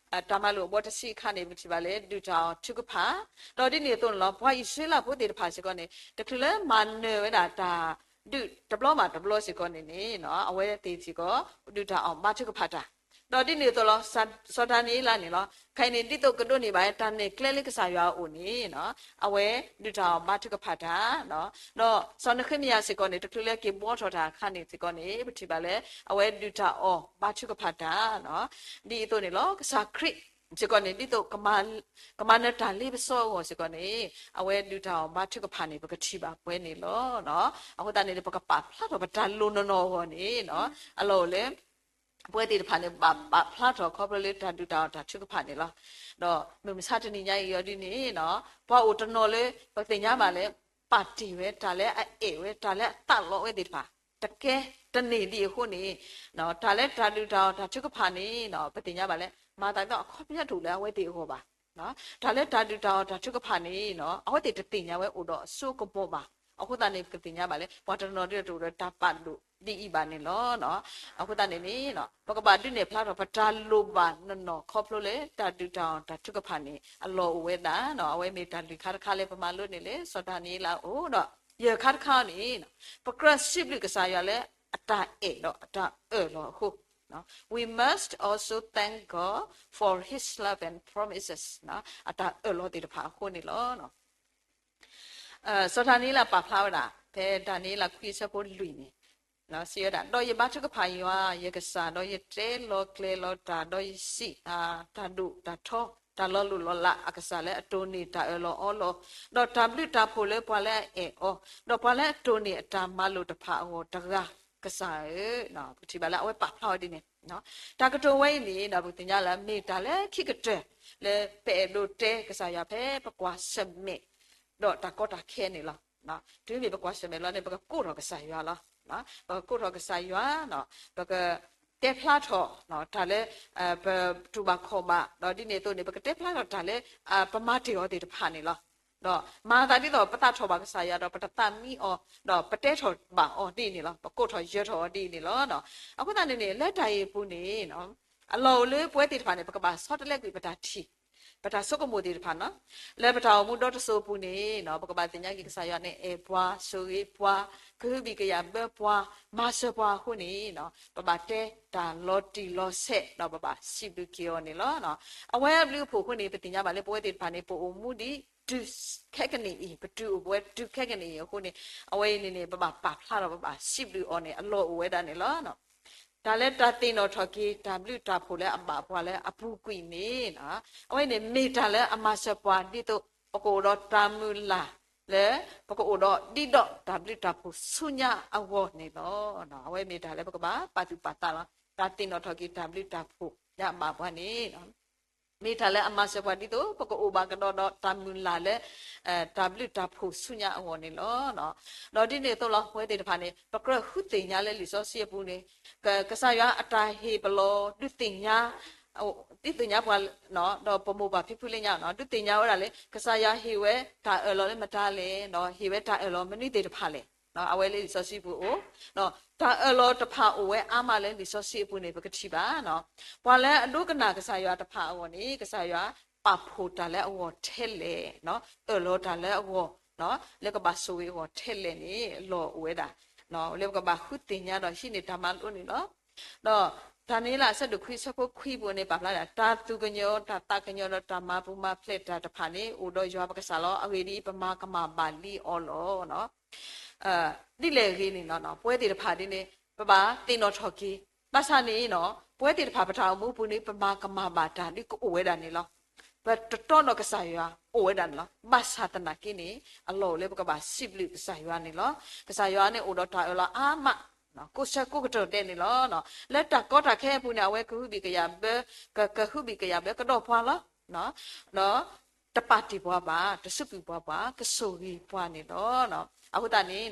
တၢ်မၤလိာ်အဘီတဆံအခါန့ၣ် ပထံၣ်ဘၣ်လၢဒုၣ်တၢ်အီၣ်ထုကဖၣ်, ဒီးဒ်န့ၣ်အသိးန့ၣ်လီၤ ပှၤအံၣ်စရ့လးဖိသ့ၣ်တဖၣ်စ့ၢ်ကီးန့ၣ် တချုးလၢမၤနၢၤဝဲဒၣ်တၢ်ဒုးတဘျီဘၣ်တဘျီစ့ၢ်ကီးန့ၣ်န့ၣ် အဝဲသ့ၣ်စ့ၢ်ကီး ဒုၣ်တၢ်အီၣ်ဘါထုကဖၣ်တၢ်, ဒီးဒ်န့ၣ်အသိးလီၤ စီၤဒၤနံးယ့လးန့ၣ်လီၤ ခဲအံၤန့ၣ် ဒ်သိးကဒိးန့ၢ်ဘၣ်တၢ်နဲၣ်ကျဲလၢကစၢ်ယွၤအအိၣ်န့ၣ် အဝဲဒုၣ်တၢ်အီၣ်ဘါထုကဖၣ်တၢ် ဒီးစီၤနဃ့မယၤစ့ၢ်ကီးန့ၣ် တချုးလၢက့ၤဘှီထီၣ်တၢ်အခါန့ၣ်စ့ၢ်ကီးန့ၣ် ပထံၣ်ဘၣ်လၢ အဝဲဒုၣ်တၢ်အီၣ်ဘါထုကဖၣ်တၢ်, ဒ်အသိးန့ၣ်လီၤ ကစၢ်ခရံာ်စ့ၢ်ကီးန့ၣ် ဒ်သိး ကမၤနၢၤတၢ်လ့ပစီအဂီၢ်စ့ၢ်ကီးန့ၣ် အဝဲဒုၣ်တၢ်အီၣ်ဘါထုကဖၣ်န့ၣ် ပကထံၣ်ဘၣ်ပှဲၤန့ၣ်လီၤ. အဃိသတးန့ၣ် ပကပာ်ဖျါထီၣ်ပတၢ်လိၣ်နီၢ်နီၢ်အဂီၢ်န့ၣ် အလီၢ်အိၣ်လၢ ပဝဲသ့ၣ်တဖၣ်န့ၣ် ဘၣ်ပာ်ဖျါထီၣ်ခီဖျိလၢတၢ်ဒုၣ်တၢ်အီၣ်တၢ်ထုကဖၣ်န့ၣ်လီၤ. ဒီးမုၢ်မဆါတနံၤညါအံၤအီၤဒ်န့ၣ် ပှၤအိၣ်တနီၤလၢ ပသ့ၣ်ညါဘၣ်လၢ ပာ်တ့ၢ်ဝဲ တၢ်လၢအအဲၣ်ဝဲ တၢ်လၢအသးလီဝဲသ့ၣ်တဖၣ် တကဲတန့ၢ်ဒံးအဃိန့ၣ် တၢ်လၢတၢ်ဒုၣ်တၢ်အီၣ်တၢ်ထုကဖၣ်န့ၣ် ပသ့ၣ်ညါဘၣ်လၢ မၤသးဒ်သိးအခီပညီတအိၣ်လၢအဝဲသ့ၣ်အဂီၢ်ဘၣ်. တၢ်လၢတၢ်ဒုၣ်တၢ်အီၣ်တၢ်ထုကဖၣ်န့ၣ် အဝဲသ့ၣ်တသ့ၣ်ညါဝဲအိၣ်ဒီးအစိအကမီၤဘၣ်. အဃိသတးန့ၣ် ပကသ့ၣ်ညါဘၣ်လၢ ပှၤတနီၤဒ်သိးတအိၣ်ဒီးတၢ်ပာ်ဒိၣ်ဒ်အံၤဘၣ်န့ၣ်လီၤ. အဃိသတးန့ၣ်န့ၣ် ပကဘၣ်ဒုးနဲၣ်ဖျါထီၣ် ပတၢ်လိၣ်ဘၣ်နီၢ်နီၢ်ခီဖျိလၢ တၢ်ဒုၣ်တၢ်အီၣ်တၢ်ထုကဖၣ်န့ၣ် အလီၢ်အိၣ်ဝဲဒၣ်. အဝဲမ့ၢ်တၢ်လွံၢ်ခါတခါလၢပမၤလိန့ၣ်လၢ စီၤဒၤနံးယ့လးအအိၣ်ဒီး ယဲၢ်ခါတခါန့ၣ် ပကြၢးစံးဘျုးကစၢ်ယွၤလၢအတၢ်အဲၣ်ဒီးအတၢ်အၢၣ်လီၤအဃိ We must also thank God for his love and promises အတၢ်အၢၣ်လီၤသ့ၣ်တဖၣ်အဃိန့ၣ်လီၤ. စီၤဒၤနံးယ့လးပာ်ဖျါဝဲဒၣ် ဖဲဒၤနံးယ့လးခွံအဆၢဖိလွံၢ်န့ၣ် စံးဝဲဒၣ်, ဒီးယဘါထုကဖၣ်ယွၤ ယကစၢ်, ဒီးယတဲလီၤကျဲၤလီၤတၢ်, ဒီးယစံး, တၢ်ဒိၣ်တၢ်ထီ, တၢ်လီၤလိၢ်လီၤလးအကစၢ်လၢအတိၢ်န့ၢ်တၢ်အၢၣ်လီၤအီလီၤ, ဒီးတၢ်ဘျုးတၢ်ဖှိၣ်လၢပှၤလၢအအဲၣ်အီၤ, ဒီးပှၤလၢအတိၢ်န့ၢ်အတၢ်မၤလိာ်တဖၣ်အဂီၢ်တဂၤကစၢ်ဧၢ. ပထံၣ်ဘၣ်လၢအဝဲပာ်ဖျါဝဲဒ်န့ၣ် တၢ်ကတိၤဝဲအံၤန့ၣ် ပသ့ၣ်ညါလၢမ့ၢ်တၢ်လၢခံကတၢၢ် လၢပအဲၣ်ဒိးတဲကစၢ်ယွၤဖဲပကွၢ်ဆၢၣ်မဲာ် ဒီးတၢ်ကီတၢ်ခဲန့ၣ်လီၤ. တုၤမ့ၢ်ပကွၢ်ဆၢၣ်မဲာ်လီၤန့ၣ် ပကကိးထီၣ်ကစၢ်ယွၤလီၤ. ပကကိးထီၣ်ကစၢ်ယွၤ, ပကတဲဖျါထီၣ် တၢ်လၢ ပတူၢ်ဘၣ်ခီၣ်ဘၣ်, ဒီးဒ်န့ၣ်အသိးန့ၣ် ပကတဲဖျါထီၣ်တၢ်လၢ ပမၤတ့ၢ်အီၤသ့ၣ်တဖၣ်န့ၣ်လီၤ. ဒီးမၤသးဒ်သိးပသးထီၣ်ဘၣ်ကစၢ်ယွၤ ဒီးပတသးမံအီၤ, ဒီးပတဲထီၣ်ဘၣ်အီၤဒ်အံၤန့ၣ်လီၤ. ပကိးထီၣ်ယၢၤထီၣ်အီၤဒ်အံၤန့ၣ်လီၤ. အဃိသတးန့ၣ်န့ၣ် လၢတၢ်အံၤအပူၤန့ၣ် အလီၢ်အိၣ်လၢပဝဲသ့ၣ်တဖၣ်န့ၣ် ပကဘၣ်ဆီတလဲကွံာ်ပတၢ်ထံၣ် ပတၢ်ဆိကမိၣ်သ့ၣ်တဖၣ်န့ၣ် လၢပတၢ်အိၣ်မူဒီတစိၤအပူၤန့ၣ် ပကဘၣ်သ့ၣ်ညါက့ၤကစၢ်ယွၤန့ၣ်အဲၣ်ပှၤ, ဆိၣ်ဂ့ၤပှၤ, ကဟုဘံၣ်ကယာ်ဘၢပှၤ, မၤစၢၤပှၤအဃိန့ၣ် ပဘၣ်တဲတၢ်လီၤတံၢ်လီၤဆဲး ဒီးပဘၣ်စံးဘျုးက့ၤအီၤန့ၣ်လီၤ. အဝဲအဘျုးအဖှိၣ်အဃိန့ၣ် ပသ့ၣ်ညါဘၣ်လၢပဝဲသ့ၣ်တဖၣ်န့ၣ် ပအိၣ်မူဒ်တုၤခဲကနံၣ်အံၤ, ပတုၤအိၣ်ပဝဲတုၤခဲကနံၣ်အံၤအဃိန့ၣ် အဝဲအံၤန့ၣ်န့ၣ် ပဘၣ်ပာ်ဖျါဒီးပဘၣ်စံးဘျုးအီၤန့ၣ် အလီၢ်အိၣ်ဝဲဒၣ်န့ၣ်လီၤ. တၢ်လၢတၢ်သ့ၣ်နီၣ်ထီၣ်က့ၤ တၢ်ဘျုးတၢ်ဖှိၣ်လၢအဘၣ်ပှၤလၢအပူၤကွံာ်န့ၣ် အဝဲန့ၣ်မ့ၢ်တၢ်လၢအမၤစၢၤပှၤဒ်သိး ပကအိၣ်ဒီးတၢ်မုၢ်လၢ်လၢ ပကအိၣ်ဒီးဒ်ဒီးတၢ်ဘျုးတၢ်ဖှိၣ်ဆူညါအဂီၢ်န့ၣ်လီၤ. အဝဲမ့ၢ်တၢ်လၢပကဘၣ်ပာ်သူၣ်ပာ်သးလီၤ. တၢ်သ့ၣ်နီၣ်ထီၣ်က့ၤတၢ်ဘျုးတၢ်ဖှိၣ်လၢအဘၣ်ပှၤန့ၣ် မ့ၢ်တၢ်လၢအမၤစၢၤပှၤဒ်သိး ပကအိၣ်ဘၣ်ကဒီးဒီးတၢ်မုၢ်လၢ်လၢ တၢ်ဘျုးတၢ်ဖှိၣ်ဆူညါအဂီၢ်န့ၣ်လီၤ. ဒီးဒ်န့ၣ်အသိးလီၤ ပဝဲသ့ၣ်တဖၣ်န့ၣ် ပကြၢးဃုသ့ၣ်ညါလၢလံာ်စီဆှံအပူၤန့ၣ် ကစၢ်ယွၤအတၢ်ဟ့ၣ်ပလီၢ်ဒုးသ့ၣ်ညါ ဒုးသ့ၣ်ညါပှၤ ဒီးပမိၢ်ပၢ်ဖံဖုလၢညါ ဒုးသ့ၣ်ညါဝဲဒၣ်လၢ ကစၢ်ယွၤဟ့ၣ်ဝဲတၢ်အၢၣ်လီၤလၢမတၤလဲၣ်, ဒီးဟ့ၣ်ဝဲတၢ်အၢၣ်လီၤမနုၤသ့ၣ်တဖၣ်လဲၣ်. အဝဲလၢလံာ်စီဆှံပူၤအိၣ် တၢ်အၢၣ်လီၤတဖၣ်အိၣ်ဝဲအါမးလၢလံာ်စီဆှံအပူၤန့ၣ် ပကထံၣ်ဘၣ် ပှၤလၢအဒိကနၣ်ကစၢ်ယွၤတဖၣ်အဂီၢ်န့ၣ် ကစၢ်ယွၤပာ်ဖှိၣ်တၢ်လၢအဂီၢ်ထဲလဲၣ်, အၢၣ်လီၤတၢ်လၢအဂီၢ် လၢကဘၣ်ဆိၣ်ဂ့ၤအဂီၢ်ထဲလဲၣ်န့ၣ် လီၢ်အိၣ်ဝဲဒၣ် လၢပကဘၣ်ဃုသ့ၣ်ညါဒီးဟံးန့ၢ်တၢ်မၤလိန့ၣ်လီၤ. ဒီးတၢ်န့ၣ်လၢအဆၢဒိၣ်ခွံအဆၢဖိခွံအပူၤန့ၣ် ပာ်ဖျါဒၣ် တၢ်သူၣ်ကညီၤ တၢ်သးကညီၤဒီး တၢ်မၤပူၤမၤဖျဲးတၢ်တဖၣ်န့ၣ် အိၣ်ဒီးယွၤပကစၢ်လီၤ. အဂ့ၢ်ဒ်အံၤ, ပမၤကမၣ်ဘၣ်လံအီၤလီၤ. ဒ်လဲၣ်ဂ့ၤန့ၣ်လီၤ, ပဝဲသ့ၣ်တဖၣ်ဒ်န့ၣ် ပဘၣ်သ့ၣ်နီၣ်ထီၣ်က့ၤ, ဘၣ်ဆၣ်န့ၣ် ပဝဲသ့ၣ်တဖၣ်ပတၢ်အိၣ်မူအပူၤန့ၣ် ပမၤကမၣ်ဘၣ်တၢ်ဒ်ကအိၣ်ဝဲဒၣ်န့ၣ်လီၤ. ပတတီဒီးကစၢ်ယွၤအိၣ်ဝဲဒၣ်န့ၣ်လီၤ. ဘၣ်ဆၣ်သနာ်က့န့ၣ် အလီၢ်အိၣ်လၢပကဘၣ်စံးဘျုးကစၢ်ယွၤန့ၣ်လီၤ. ကစၢ်ယွၤန့ၣ်အိၣ်ဒီးတၢ်အၢၣ်လီၤအါမး ကိးဆၢကိးကတီၢ်ဒဲးန့ၣ်လီၤ. လၢတၢ်ကီတၢ်ခဲအပူၤန့ၣ် အဝဲကဟုဘံၣ်ကယာ်ဘၢ, ကဟုဘံၣ်ကယာ်ဘၢကဒီးပှၤလီၤ. ဒီးတပာ်တ့ၢ်ပှၤဘၣ်, တစူးကွံာ်ပှၤဘၣ်, ကဆိၣ်ဂ့ၤပှၤန့ၣ်လီၤ. အဃိသတးန့ၣ်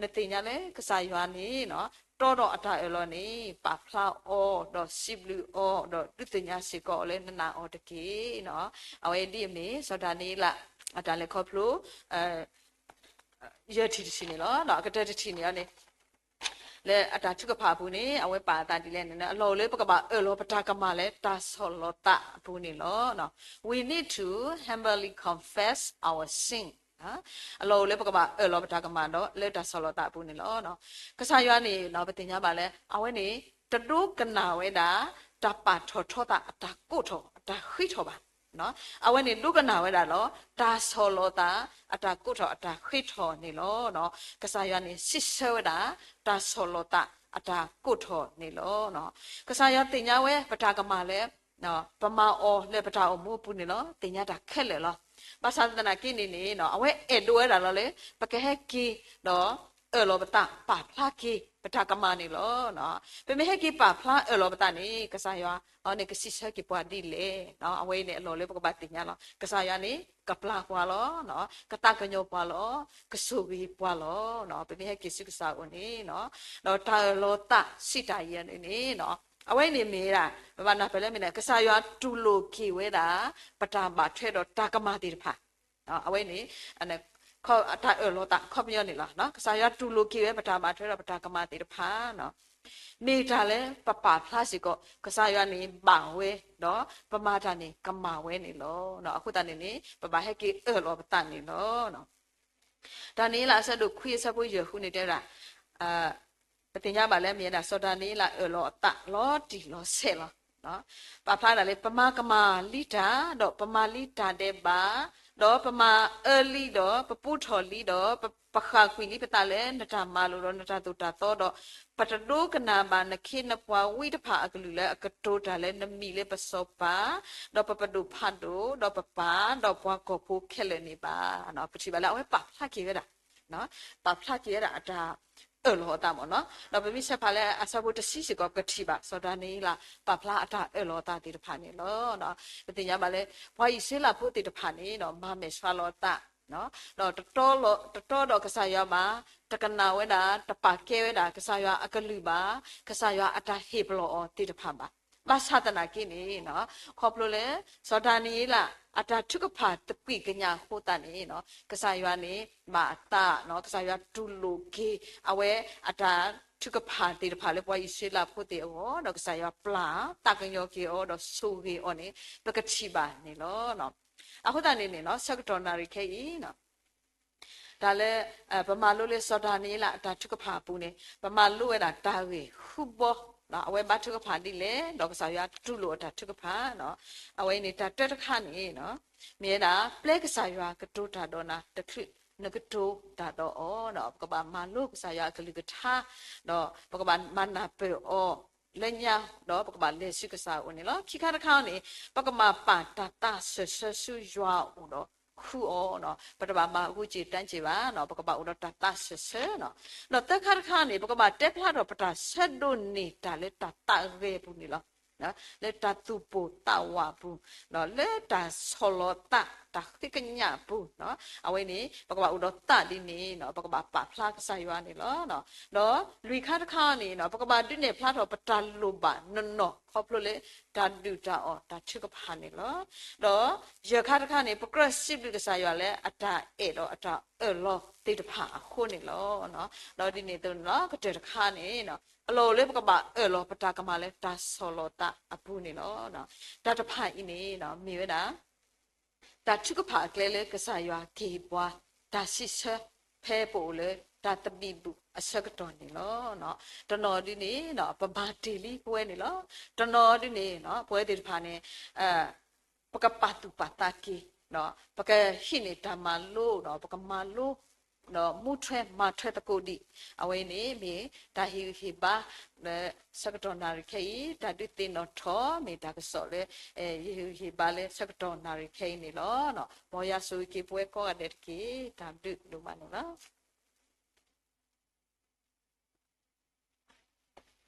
နသ့ၣ်ညါလၢကစၢ်ယွၤန့ၣ် တီဒီးအတၢ်အၢၣ်လီၤန့ၣ် ပာ်ဖျါအီၤ, ဒီးစံးဘျုးအီၤ, ဒီးဒုးသ့ၣ်ညါစ့ၢ်ကီးအီၤလၢနနာ်အီၤတက့ၢ်. အဝဲဒ်အမ့ၢ် စီၤဒၤနံးယ့လး အတၢ်လဲၤခီဖျိ ယဲၢ်ထံၣ်တထံၣ်န့ၣ်လီၤ. အကတၢၢ်တထံၣ်န့ၣ်န့ၣ် လၢအတၢ်ထုကဖၣ်အပူၤန့ၣ် အဝဲပာ်အသးဒ်လဲၣ်န့ၣ် အလီၢ်အိၣ်လၢပကဘၣ်အၢၣ်လီၤပတၢ်ကမၣ်လၢ တၢ်ဆီၣ်လီၤသးအပူၤန့ၣ်လီၤ. We need to humbly confess our sin. အလီၢ်အိၣ်လၢပကဘၣ်အၢၣ်လီၤပတၢ်ကမၣ်ဒီး လၢတၢ်ဆီၣ်လီၤသးအပူၤန့ၣ်လီၤ. ကစၢ်ယွၤန့ၣ် ပသ့ၣ်ညါဘၣ်လၢ အဝဲန့ၣ် တဒိကနၣ်ဝဲဒၣ် တၢ်ပာ်ထီၣ်ထီသးအတၢ်ကိးထီၣ်အတၢ်ဃ့ထီၣ်ဘၣ်. အဝဲန့ၣ်ဒိကနၣ်ဝဲဒၣ်လီၤ တၢ်ဆီၣ်လီၤသး အတၢ်ကိးထီၣ်အတၢ်ဃ့ထီၣ်န့ၣ်လီၤ. ကစၢ်ယွၤန့ၣ် စံးဆၢဝဲဒၣ် တၢ်ဆီၣ်လီၤသးအတၢ်ကိးထီၣ်န့ၣ်လီၤ. ကစၢ်ယွၤသ့ၣ်ညါဝဲပတၢ်ကမၣ်လၢ ပမၤအီၤလၢပတၢ်အိၣ်မူအပူၤန့ၣ်လီၤ. သ့ၣ်ညါတၢ်ခဲလၢာ်လီၤ. ဘၣ်ဆၣ်သနာ်က့န့ၣ်န့ၣ် အဝဲအဲၣ်ဒိးဝဲဒၣ်လီၤလၢ ပကဟဲက့ၤဒီး အၢၣ်လီၤပသးပာ်ဖျါက့ၤ ပတၢ်ကမၣ်န့ၣ်လီၤ. ပမ့ၢ်ဟဲက့ၤပာ်ဖျါအၢၣ်လီၤပသးန့ၣ် ကစၢ်ယွၤန့ၣ် ကစံးဆၢက့ၤပှၤဒ်လဲၣ်. အဝဲအံၤန့ၣ် အလီၢ်လၢပကဘၣ်သ့ၣ်ညါလီၤ. ကစၢ်ယွၤန့ၣ် ကပျၢ်ပှၤလီၤ. ကသးကညီၤပှၤလီၤ. ကဆိၣ်ဂ့ၤပှၤလီၤ. ပမ့ၢ်ဟဲက့ၤဆူကစၢ်အအိၣ်န့ၣ် ဒီးတၢ်အၢၣ်လီၤသးစံးတၢ်အံၤန့ၣ်န့ၣ် အဝဲအံၤန့ၣ်မ့ၢ်ဝဲဒၣ် ပဘၣ်နၢ်ပၢၢ်လၢမ့ၢ်န့ၣ် ကစၢ်ယွၤတူၢ်လိာ်က့ၤဝဲဒၣ် ပတၢ်ဘၣ်ထွဲဒီးတၢ်ကမၣ်သ့ၣ်တဖၣ်. အဝဲန့ၣ် တၢ်အၢၣ်လီၤသးအခီပညီန့ၣ်လီၤ. ကစၢ်ယွၤတူၢ်လိာ်က့ၤဝဲပတၢ်ဘၣ်ထွဲဒီးပတၢ်ကမၣ်သ့ၣ်တဖၣ် မ့ၢ်တၢ်လၢပပာ်ဖျါစ့ၢ်ကီး ကစၢ်ယွၤန့ၣ်ဘၣ်ဝဲ ဒီးပမၤတၢ်န့ၣ်ကမၣ်ဝဲန့ၣ်လီၤ. အဃိသတးန့ၣ်န့ၣ် ပဘၣ်ဟဲက့ၤအၢၣ်လီၤပသးန့ၣ်လီၤ. ဒၤနံးယ့လးအဆၢဒိၣ်ခွံအဆၢဖိယဲၢ်ဃုန့ၣ်တဲဝဲဒၣ် ပသ့ၣ်ညါဘၣ်လၢမ့ၢ်ဝဲဒၣ် စီၤဒၤနံးယ့လးအၢၣ်လီၤအသးလီၤတံၢ်လီၤဆဲးလီၤ. ပာ်ဖျါဒၣ်လၢ ပမၤကမၣ်လံတၢ် ဒီးပမၤလံတၢ်ဒဲးဘး, ဒီးပမၤအၢလံဒီး ပပူထီၣ်လံဒီး ပဃၣ်ကွံာ်လံပသးလၢနတၢ်မၤလိာ်ဒီးနတၢ်သိၣ်တၢ်သီဒီး ပတဒိကနၣ်ဘၣ်နခ့နပှၤဝံတဖၣ်အကလုၢ်လၢအကတိၤတၢ်လၢနမံၤလၢပစီၤပၤ, ဒီးပပဒိၣ်ဖးဒိၣ်, ဒီးပပၢ်, ဒီးပှၤကီၢ်ဖိခဲလၢာ်န့ၣ်ဘၣ်. ပထံၣ်ဘၣ်လၢအဝဲပာ်ဖျါက့ၤဝဲဒၣ် ပာ်ဖျါက့ၤဝဲဒၣ်အတၢ်အၢၣ်လီၤအသးမ့ၢ်နီၤ. ဒီးပမ့ၢ်ဆဲးဖးလၢအဆၢဖိတဆံစ့ၢ်ကီး ပကထံၣ်ဘၣ် စီၤဒၤနံးယ့လး ပာ်ဖျါအတၢ်အၢၣ်လီၤအသးသ့ၣ်တဖၣ်န့ၣ်လီၤ. ပသ့ၣ်ညါဘၣ်လၢ ပှၤအံၣ်စရ့လးဖိသ့ၣ်တဖၣ်န့ၣ် မၤမဲာ်ဆှးလီၤအသး ဒီးတတီဒီးကစၢ်ယွၤဘၣ်, တကနၣ်ဝဲဒၣ် တပာ်ကဲဝဲဒၣ် ကစၢ်ယွၤအကလုၢ်ဘၣ်, ကစၢ်ယွၤအတၢ်ဟ့ၣ်ပလီၢ်အီၤသ့ၣ်တဖၣ်ဘၣ်. ဘၣ်ဆၣ်သနာ်က့န့ၣ် ခီဖျိလၢ စီၤဒၤနံးယ့လး အတၢ်ထုကဖၣ်သကွံာ်ကညးအဃိသတးန့ၣ် ကစၢ်ယွၤန့ၣ် မၤအသး ကစၢ်ယွၤတူၢ်လိာ်က့ၤ အဝဲအတၢ်ထုကဖၣ်သ့ၣ်တဖၣ်လၢပှၤအံၣ်စရ့လးဖိသ့ၣ်အဂီၢ် ဒီးကစၢ်ယွၤပျၢ်သးကညီၤက့ၤအီၤ ဒီးဆိၣ်ဂ့ၤအီၤန့ၣ် ပကထံၣ်ဘၣ်န့ၣ်လီၤ. အဃိသတးန့ၣ်န့ၣ် ဆၢကတီၢ်နၣ်ရံၣ်ခဲအံၤ တၢ်လၢ ပမၤလိလၢစီၤဒၤနံးယ့လးအတၢ်ထုကဖၣ်အပူၤန့ၣ် ပမၤလိဝဲဒၣ်တၢ်ဂ့ၢ်ဃုဘီ, အဝဲဘါထုကဖၣ်ဒ်လဲၣ် ဒီးကစၢ်ယွၤတူၢ်လိာ်အတၢ်ထုကဖၣ်. အဝဲအံၤန့ၣ် တၢ်တၢတခါန့ၣ် မ့ၢ်ဝဲဒၣ် ပျဲကစၢ်ယွၤကတိၤတၢ်ဒီးနၤတချုး နကတိၤတၢ်ဒီးအီၤ. ပကဘၣ်မၤလိကစၢ်ယွၤအကလုၢ်ကထါ ဒီးပကဘၣ်မၤနၢ်ပၢၢ်အီၤလၢညါ ဒီးပကဘၣ်လဲၤဆူကစၢ်အအိၣ်န့ၣ်လီၤ. ခံခါတခါန့ၣ် ပကဘၣ်ပာ်တၢ်သးစၢၢ်ဆၢဆူယွၤအအိၣ်ဒီးဃုအီၤ, ပတဘၣ်မၤဂုာ်ကျဲးစၢးဘၣ်, ပကဘၣ်အိၣ်ဒီးတၢ်သးစၢၢ်ဆၢ. ဒီးသၢခါတခါန့ၣ် ပကဘၣ်တဲဖျါထီၣ်ပတၢ်ဆၢဒိးန့ၢ်တၢ်လၢတၢ်သးဂဲၤအပူၤန့ၣ်လီၤ. လၢတၢ်သူၣ်ပိၢ်သးဝးအပူၤ, လၢတၢ်ဆီၣ်လီၤသး တၢ်ဃ့ကညးအပူၤ, အဝဲန့ၣ် ပကဘၣ်အိၣ်ဒီးသးဒ်န့ၣ် ပကဘၣ်ပာ်ဖျါကစၢ်ယွၤန့ၣ်လီၤ. ဒီးလွံၢ်ခါတခါန့ၣ် ပကဘၣ်ဒုးနဲၣ်ဖျါထီၣ်ပတၢ်လိၣ်ဘၣ်နီၢ်နီၢ် ခီဖျိလၢတၢ်ဒုၣ်တၢ်အီၣ်တၢ်ထုကဖၣ်န့ၣ်လီၤ. ဒီးယဲၢ်ခါတခါန့ၣ် ပကြၢးစံးဘျုးကစၢ်ယွၤလၢအတၢ်အဲၣ်ဒီးအတၢ်အၢၣ်လီၤသ့ၣ်တဖၣ်အဃိန့ၣ်လီၤ. ဒီးဒ်န့ၣ်အသိးန့ၣ်လီၤ ကတၢၢ်တခါန့ၣ် အလီၢ်အိၣ်လၢပကဘၣ်အၢၣ်လီၤပတၢ်ကမၣ်လၢတၢ်ဆီၣ်လီၤသးအပူၤန့ၣ်လီၤ. တၢ်တဖၣ်အံၤန့ၣ် မ့ၢ်ဝဲဒၣ် တၢ်ထုကဖၣ်အကျဲလၢကစၢ်ယွၤကဟ့ၣ်ပှၤ တၢ်စံးဆၢဖဲပအိၣ်လၢတၢ်သဘံၣ်ဘုၣ်အဆၢကတီၢ်န့ၣ်လီၤ. တနီၤဒုန့ၣ် ပမၤတ့ၢ်လံပဝဲန့ၣ်လီၤ. တနီၤဒုန့ၣ် ပဝဲသ့ၣ်တဖၣ်န့ၣ် ပကပာ်သူၣ်ပာ်သးက့ၤ, ပကဟံးန့ၢ်တၢ်မၤလိ, ပကမၤလိ ဒီးမူထွဲမၤထွဲသကိးဒံး, အဝဲန့ၣ်မ့ၢ်တၢ်ဟ့ၣ်ဂံၢ်ဟ့ၣ်ဘါ လၢဆၢကတီၢ်နၣ်ရံၣ်ခဲအံၤ, တၢ်ဒုးသ့ၣ်နီၣ်ထီၣ် မ့ၢ်တၢ်ကစီၣ်လၢ ယဟ့ၣ်ဂံၢ်ဟ့ၣ်ဘါလၢဆၢကတီၢ်နၣ်ရံၣ်ခဲအံၤန့ၣ်လီၤ. မ်ယွၤဆိၣ်ဂ့ၤက့ၤပဝဲကိးဂၤဒဲးတက့ၢ်. တၢ်ဘျုးဒိၣ်မးန့ၣ်လီၤ.